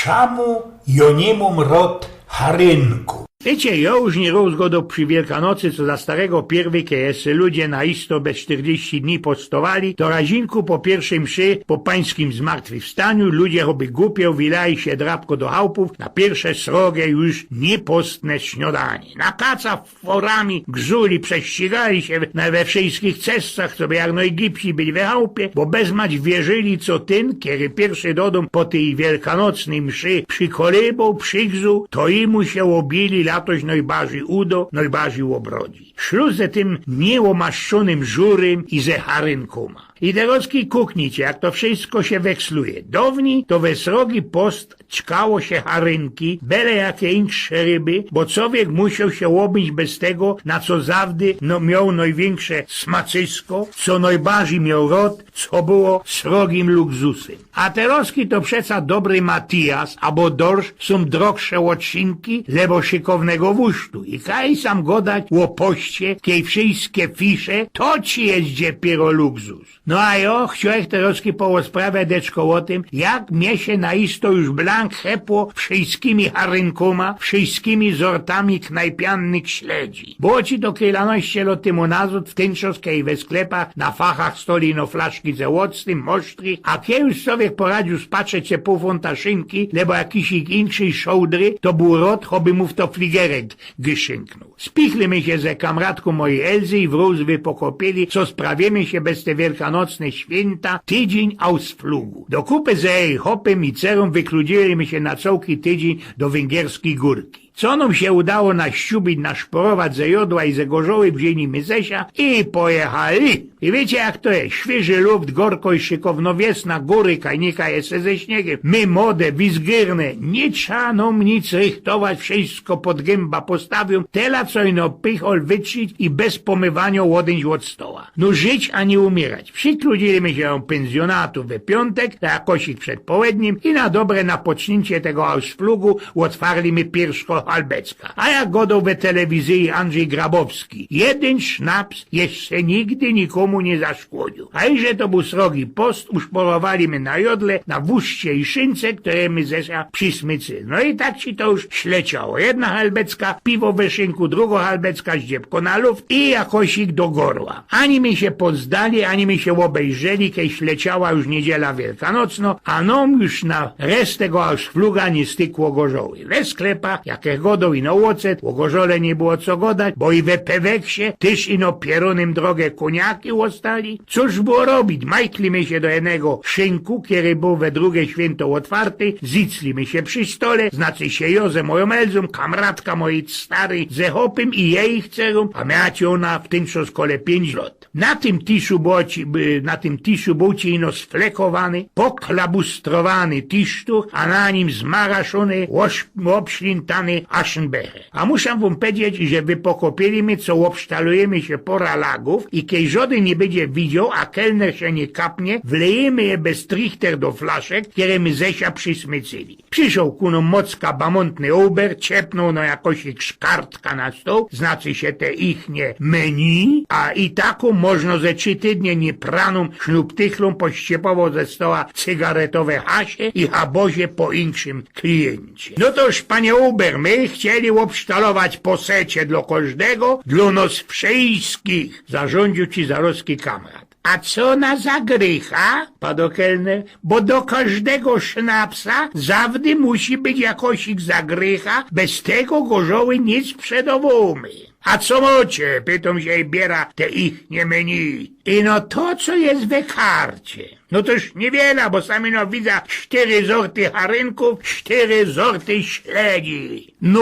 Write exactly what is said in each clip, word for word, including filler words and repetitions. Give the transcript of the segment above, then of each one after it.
Czamu jo niy mōm rod harynku? Wiycie, jo już niyroz godoł przi Wielkanocy, co za starego piyrwyka jeszcze ludzie na isto bez sztyrdziści dni postowali, to razinku po piyrszej mszy, po pańskim zmartwychwstaniu, ludzie choby gupio wilali sie drapko do chałpōw na piyrsze srogie już niypostne śniodanie. Na kaca forami grzuli, prześcigali sie na, we wszyjskich cestach, coby jak nojgibsi być we chałpie, bo bezmać wierzyli, co tyn, kery piyrszy do dōm po tyj wielkanocnyj mszy przikoleboł, przigzuł, to jymu sie ôbili latoś nojbardzij udo, nojbardzij ôbrodzi. Szlōm ze tym niyômaszczōnym żurym i ze harynkōma. I terozki kuknijcie, jak to wszysko sie weksluje. Downij to we srogi post ćkało sie harynki, bele jake inksze ryby, bo cowiek musioł sie ôbyńć bez tego, na co zawdy, no, mioł nojwiynksze smacysko, co nojbardzij mioł rod, co było srogim luksusym. A terozki to przeca dobry matijas abo dorsz sōm drogsze ôd szynki, lebo szykownego wusztu. I kaj sam godać ô poście, kej wszyjske fisze, to ci je dziepiero luksus. No a jo, chciołech terozki porozprawiać deczko ô tym, jak mie sie na isto już blank chepło wszyjskimi harynkōma, wszyjskimi zortami knajpiannych śledzi. Było ci to kilanojście lot tymu nazod, w tyn czas, kej we sklepach na fachach stali ino flaszki ze ôctym, mosztri, a kej już cowiek poradziōł spatrzeć sie pōł fōnta szynki, lebo jakisik inkszyj szołdry, to bōł rod, choby mu w to fligerek gyszynknōł. Spichli my sie ze kamratkōm mojij Elzy i wrōz wypokopiyli, co sprawiymy sie bez te wielkanocne świynta, tydziyń ausflugu. Do kupy ze chopym i cerōm wykludziyli my sie na cołki tydziyń do wyngierskij gōrki. Co nōm sie udało na ściubić, naszporować ze Jodła i ze Gorzoły, wziyni my Zesia i pojechali. I wiycie, jak to je? Świyży luft, gorko i szykowno wiesna, gōry kajnika jeszcze ze śniegym. My, młode, wizgyrne, niy trza nōm nic rychtować, wszysko pod gymba postawiōm, tela co ino pichol wytrzić i bez pomywanio ôdyńć ôd stoła. No, żyć, a niy umierać. Przikludziyli my sie do pynzjōnatu we piōntek, na jakosik przed połednim i na dobre napoczniyncie tego ausflugu ôtwarli my piyrszego halbecka. A jak godoł we telewizyji Andrzej Grabowski, jedyn sznaps jeszcze nigdy nikōmu niy zaszkodziył. A iże to bōł srogi post, uszporowali my na Jodle, na wuszcie i szynce, kere my Zesia przismycyli. No i tak ci to już śleciało. Jedna halbecka, piwo we szynku, drugo halbecka, zdziebko na luft i jakosik do gorła. Ani my sie poddali, ani my sie ôbejrzeli, kej śleciała już niydziela wielkanocno, a nōm już na resztego ausfluga niy stykło gorzoły. We sklepach, jak ech godoł, ino ôcet, ô gorzole niy było co godać, bo i we Peweksie tyż ino pierōnym drogie kōniaki ôstali. Cōż było robić? Majtli my sie do jednego szynku, kery bōł we drugie świynto ôtwarty, zycli my sie przi stole, znaczy sie jo ze mojōm Elzōm, kamratka mojij staryj ze chopym i jeji cerōm, a mioła ci ôna w tyn czas kole piyńć lot. Na tym tiszu bōł ci, by, na tym tiszu bōł ci ino sflekowany, poklabustrowany tisztuch, a na nim zmaraszōny, ôsz-, ôbszlintany aszynbecher. A muszã wōm pedzieć, że wypokopiyli my, co ôbsztalujymy sie pora lagōw i kej żodyn niy bydzie widzioł, a kelner sie niy kapnie, wlejymy je bez trichter do flaszek, kere my Zesia przismycyli. Prziszoł ku nōm mocka bamōntny Uber, ciepnōł nōm jakosik szkartka na stoł, znaczy sie te ichnie menu, a i takōm możno ze trzi tydnie niypranōm sznuptychlōm pościepowoł ze stoła cygaretowe hasie i habozie po inkszym kliyńcie. No toż, panie Uber, my chcieli ôbsztalować posecie dlo kożdego, dlo nos wszyjskich, zarządziōł ci zarozki kamrat. A co na zagrycha? Padoł kelner. Bo do kożdego sznapsa zawdy musi być jakosik zagrycha, bez tego gorzoły niy sprzedowōmy. A co mocie? Pytōm sie i biera te ichnie menu. Ino to, co je we karcie. No toż niywiela, bo sam ino widza sztyry zorty harynkōw, sztyry zorty śledzi. No,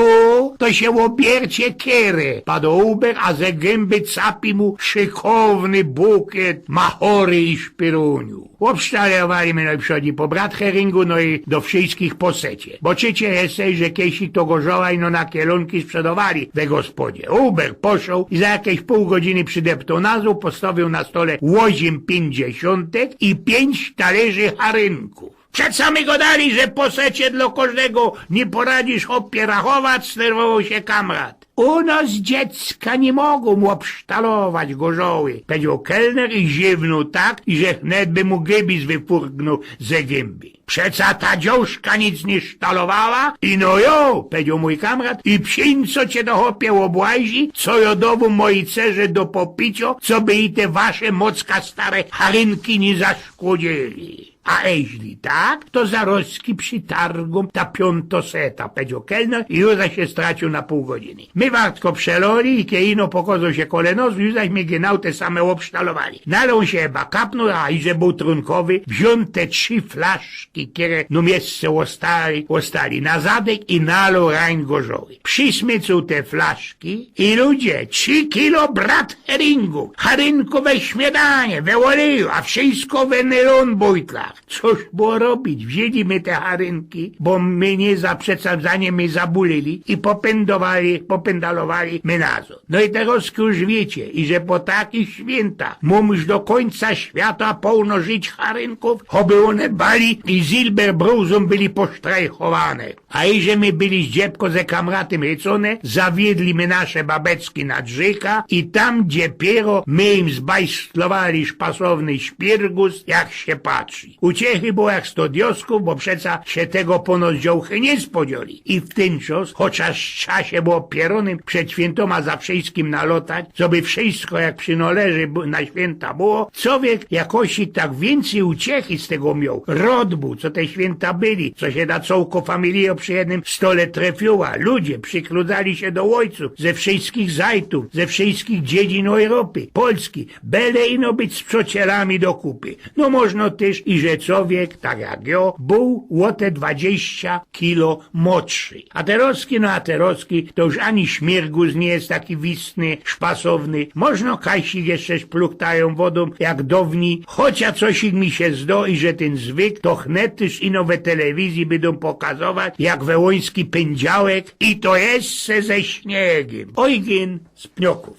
to sie ôbiercie kere, padoł Uber, a ze gymby capi mu szykowny bukiet machory i szpyrōniu. Ôbsztalowali my nojprzōd po bratheringu, no i do wszyjskich posecie. Bo czycie jeszcze, że kejsik to gorzoła ino na kielōnki sprzedowali we gospodzie. Uber poszoł i za jakeś pōł godziny przideptoł nazōd, postawiył na stole ôziym piyńćdziesiōntek i piyńć talerzi harynkōw. „Przeca my godali, że po secie dlo kożdego niy poradzisz, chopie, rachować”, znerwowoł sie kamrat. „U nos dziecka niy mogōm ôbsztalować gorzoły”, pedzioł kelner i ziywnōł tak, iże wnet by mu gybis wyfurgnōł ze gymby. „Przeca ta dziołszka nic niy sztalowała”. „Ino jo”, pedzioł mōj kamrat, „i psiyńco cie to, chopie, ôbłazi, co jo dowōm mojij cerze do popicio, coby i te wasze mocka stare charynki niy zaszkodzili. A eźli tak, to zarozki przitargōm ta piōnto seta”, pedzioł kelner i już zaś sie straciōł na pōł godziny. My wartko przeloli i kej ino pokozoł sie kolejny roz, już zaś my genau te same ôbsztalowali. Nalōł sie chyba kapnōł, a iże bōł trōnkowy, wziōn te trzi flaszki, kere nōm jeszcze ôstali, ôstali na zadek i nalōł rajn gorzoły. Przismycoł te flaszki i, ludzie, trzi kilo brat heringōw, herynkōw we śmietanie, we ôleju, a wszysko we nylōn bojtlach. Coż było robić? Wziyni my te charynki, bo my niy za, przeca za nimi zabulili i popyndowali, popyndalowali my nazod. No i terozki już wiycie, iże po takich świyntach mōm już do kōńca świata połno rzić charynkōw, choby ône bali i zilberbrōzōm byli posztrajchowane. A iże my byli zdziebko ze kamratym chycōne, zawiedli my nasze babecki nad rzyka i tam dopiyro my im zbajstlowali szpasowny śpirgus, jak sie patrzi. Uciechy było jak sto dioskōw, bo przeca sie tego ponoć dziołchy niy spodzioli. I w tyn czas, chociaż trza sie było pierōnym przed świyntōma za wszyskim nalotać, coby wszysko jak przinoleży bu-, na świynta było, cowiek jakosik tak wiyncyj uciechy z tego mioł. Rod bōł, co te świynta byli, co sie ta cołko familijo przi jednym stole trefiła. Ludzie przikludzali sie do ôjcōw ze wszyskich zajtōw, ze wszyskich dziedzin Ojropy, Polski, byle ino być z przociołami do kupy. No, możno tyż, iże cowiek, tak jak jo, bōł ô te dwadziścia kilo modszy. A terozki, no a terozki, to już ani śmirgus niy je taki wistny, szpasowny. Możno kajsik jeszcze szpluchtajōm wodōm, jak downij, chocia cosik mi sie zdo, iże tyn zwyk, to wnet tyż ino we telewizji bydōm pokazować, jak we łoński pyndziałek, i to jeszcze ze śniegym. Ojgyn z Pniokōw.